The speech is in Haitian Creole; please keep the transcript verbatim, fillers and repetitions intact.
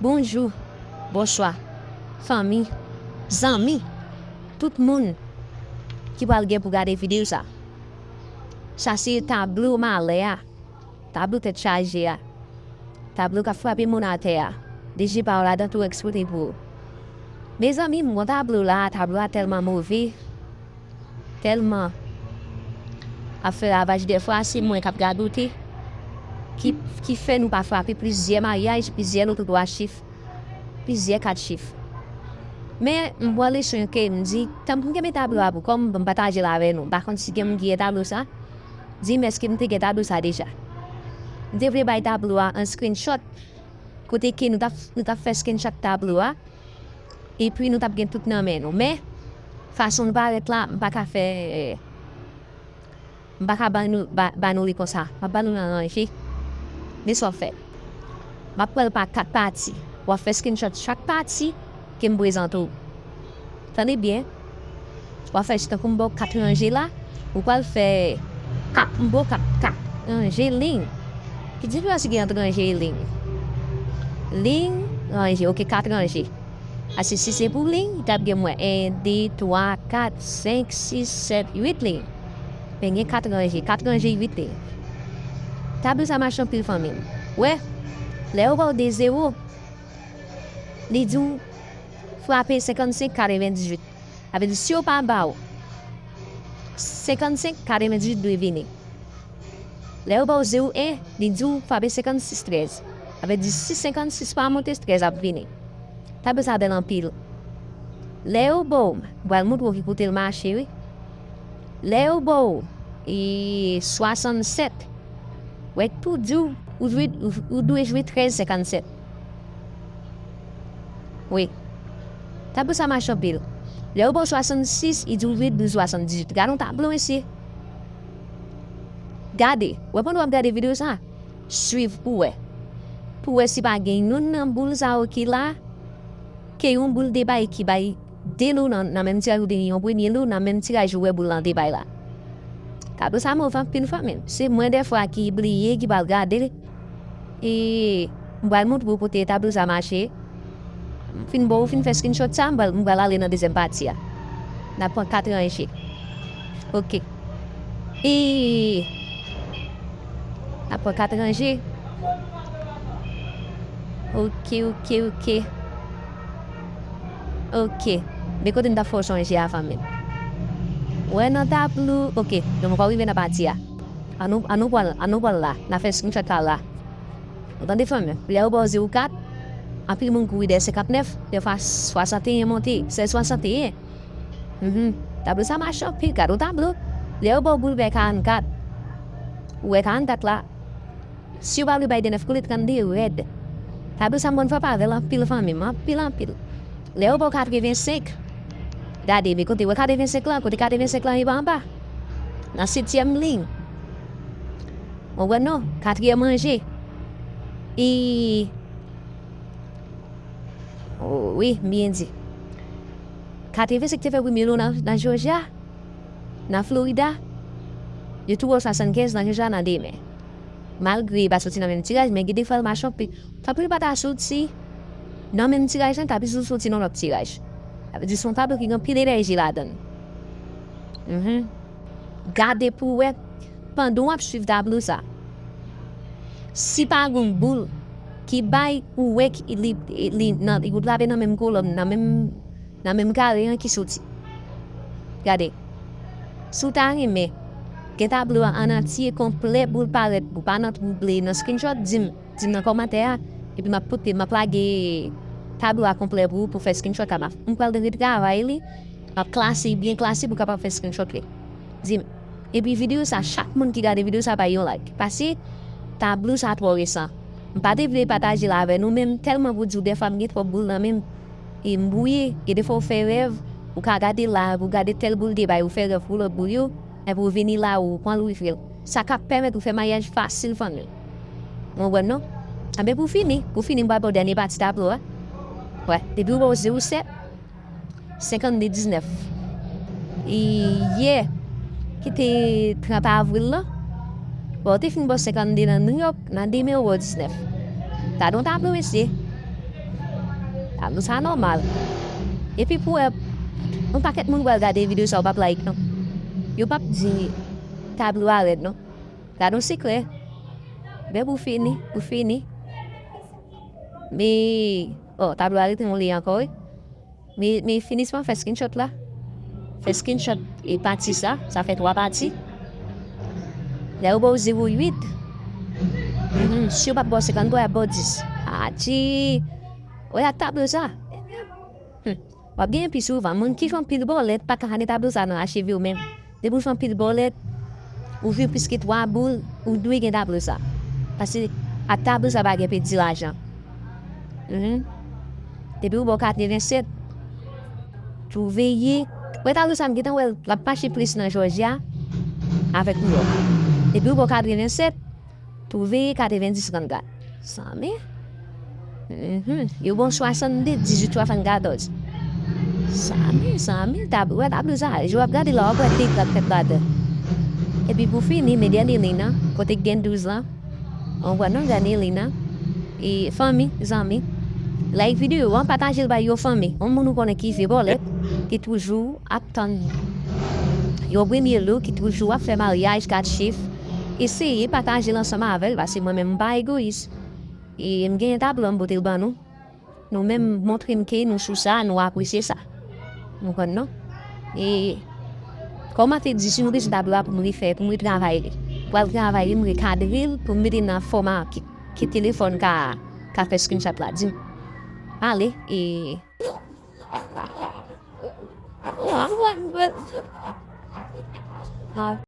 Bonjou, bonswa, fanmi, zanmi, tout moun ki pral gen pou gade videyo sa. Sa se tablo malè a, tablo tèt chaje a, tablo k ap frape moun atè a. D J pa w ladan tou ekspoze pou ou. Mezanmi, m gon tablo la, tablo a tèlman move, tèlman ap fè ravaj, dèfwa se mwen k ap radote, ki, ki fè nou pa frape plizyè maryaj, plizyè loto twa chif, plizyè kat chif. Men, m pran leson ke m di, tanpri kenbe tablo a pou kò m, pou m pataje l avè nou. M pa konn si gen moun ki gen tablo sa. Di m, èske m te gen tablo sa deja? M te vle bay tablo a an screenshot, kote ke nou t ap, nou t ap fè screenshot tablo a, epi nou t ap gen tout nan men nou. Men, fason l parèt la, m pa ka fè, m pa ka ba nou, ba, ba nou li konsa. M ap ba nou nan ranje. Men sa w fè. M ap pran l pa kat pati. W ap fè screenshot chak pati ke m prezante w. Tande byen. W ap fè tankou m ba w kat ranje la. Ou pral fè kat, m ba w kat, kat ranje liy. Ki diferans ki gen ant ranje e liy? Liy, ranje, oke, kat ranje. Ase si se pou liy, t ap gen mwen en, de, twa, kat, senk, sis, sèt, uit liy. Men gen kat ranje, kat ranje, uit liy. Tablo sa mache anpil fanmi m. Wè, lè yo ba w de zewo, li di w frape senkannsenk katrevendizuit. Sa vle di si yo pa ba w senkannsenk, katrevendizuit dwe vini. Lè yo ba w zewo en, li di w frape senkannsis trèz. Sa vle di si senkannsis pa monte, trèz ap vini. Tablo sa bèl anpil. Lè yo ba w, m pral montre w ki kote l mache, wi. Lè yo ba w, e, swasannsèt, wè tou di w, ou dwe, ou, ou dwe jwe trèz senkannsèt. Wi. Tablo sa mache anpil. Lè yo ba w swasannsis, li di w vit douz swasanndizuit. Gade yon tablo, mesye. Gade. Wè pandan w ap gade videyo sa, swiv pou wè. Pou wè si pa gen youn nan boul sa yo ki la, ke yon boul de bay ki bay de lou nan, nan menm tiraj oubyen yon premye lou nan menm tiraj ou wè boul lan de bay la. Tablo sa move anpil fanmi m. Se mwen dèfwa ki bliye, ki pral gade l. E m pral montre w kote tablo sa mache. M fin ba w, fin fè screenshot sa, m pral, m pral ale nan dezyèm pati a. N ap pran kat ranje. Oke. E n ap pran kat ranje. Oke, oke, oke. Oke. Men kote m t ap fè w sonje a, fanmi m. Wè nan tablo. Oke. Donk, nou pa rive nan pati a. An nou, an nou pran, an nou pran la. N a fè screenshot la la. Ou tande fanmi m? Lè yo ba w zewo kat, anpil moun kouri dèyè senkantnèf, dèfwa swasanteyen monte, sèz swasanteyen. Mhm. Tablo sa mache anpil, gade yon tablo. Lè yo ba w boul vè karannkat, ou wè karannkat la, si yo pa vle bay de nèf, koule trannde rèd. Tablo sa m konn frape avè l anpil fanmi m, anpil, anpil. Lè yo ba w katrevensenk, gade, men kote wè katrevensenk lan, kote katrevensenk lan rive anba. Nan setyèm liy. Ou konprann non? Katriyèm ranje. E, o, wi, m byen di. Katrevensenk te fè premye lou nan, nan Georgia, nan Florida. Yo tou ba w swasannkenz nan Georgia nan demen. Malgre li pa soti nan menm tiraj, men gen de fwa l mache anpil. Tanpri li pa ta soti nan menm tiraj lan, tanpri si l soti nan lòt tiraj. Sa vle di se yon tablo ki gen anpil enèji ladan l. Mhm. Gade pou w wè pandan w ap swiv tablo sa. Si pa gen yon boul ki bay ou wè ki li, li nan, li trape nan menm kolòn, nan menm, nan menm kare an ki soti. Gade. Si w ta renmen gen tablo a an antye konplè, boul parèt pou pa nan twouble nan screenshot, di m, di m nan kòmantè a, epi m ap pote, m ap lage tablo a konplè pou ou, pou fè screenshot la. M ap, m pral retravay li, m ap klase, byen klase pou w kapab fè screenshot li. Di m. Epi videyo sa, chak moun ki gade videyo sa bay yon like. Paske tablo sa twò resan. M pa te vle pataje l avè nou, men m tèlman pou di w, dèfwa m gen twòp boul nan men m. E m bwouye, e dèfwa w fè rèv, ou ka gade la, ou gade tèl boul te bay, ou fè rèv pou lòt boul yo, epi w vini la, ou pran l, ou ouvri l. Sa ka pèmèt ou fè maryaj fasil, fanmi. Ou konprann non? Anben, pou fini, pou fini, m pral ba w dènye pati tablo a. Wè, depi w ba w zewo sèt, senkannde diznèf. E yè, ki te trant avril lan, bon, ou te fin ba w senkannde nan New York, nan demen ou ba w diznèf. Gade yon tablo, mesye. Tablo sa nòmal. Epi pou wè, yon pakèt moun pral gade videyo sa, yo p ap like non. Yo p ap di tablo a rèd non. Gade yon sekrè. Men pou fini, pou fini. Men, oh, tablo a rete yon li ankò, wi. Men, men finisman, fè screenshot la. Fè screenshot e pati sa, sa fè twa pati. Lè yo ba w zewo uit, mhm, si yo pa t ba w senkanntwa, y ap ba w dis. Ati! Wè ak tablo sa. Hmm. W ap genyen pi souvan. Moun ki fè anpil bòlèt pa ka ane tablo sa nan achiv yo menm. Depi w fè anpil bòlèt, ou jwe plis ke twa boul, ou dwe gen tablo sa. Paske ak tablo sa pa gen pèdi lajan. Mhm. Depi ou bò katrevennsèt, tou veye. Wè tablo sa m gentan wè l, l ap mache plis nan Jòjya avèk Nouyòk. Depi ou bò katrevennsèt, tou veye katrevendis rann gad. Zanmi. Mhm. Yo bon swasannde, dizuit swasannkatorz. Zanmi, zanmi, tab, wè tablo sa. Jou ap gade la, w ap wè de gad fèt ladan. Epi pou fini, men dènye liy nan, kote k gen douz lan. Ou wè non, dènye liy nan. E fanmi, zanmi. Like videyo an, pataje l bay yon fanmi. Yon moun ou konnen ki vye bòlèt, ki toujou ap tann yon premye lou, ki toujou ap fè maryaj kat chif. Eseye pataje l ansanm avè l, paske mwen menm m pa egoyis. E m genyen tablo m pote l ban nou. Nou menm montre m ke nou sou sa, nou apresye sa. Nou konn non? E kòm mwen te di, si nou bezwen tablo a pou m refè, pou m retravay li. Pral travay li, m rekadre l pou m mete nan fòma ki, ki telefòn ka, ka fè screenshot la. Di m. Ale, e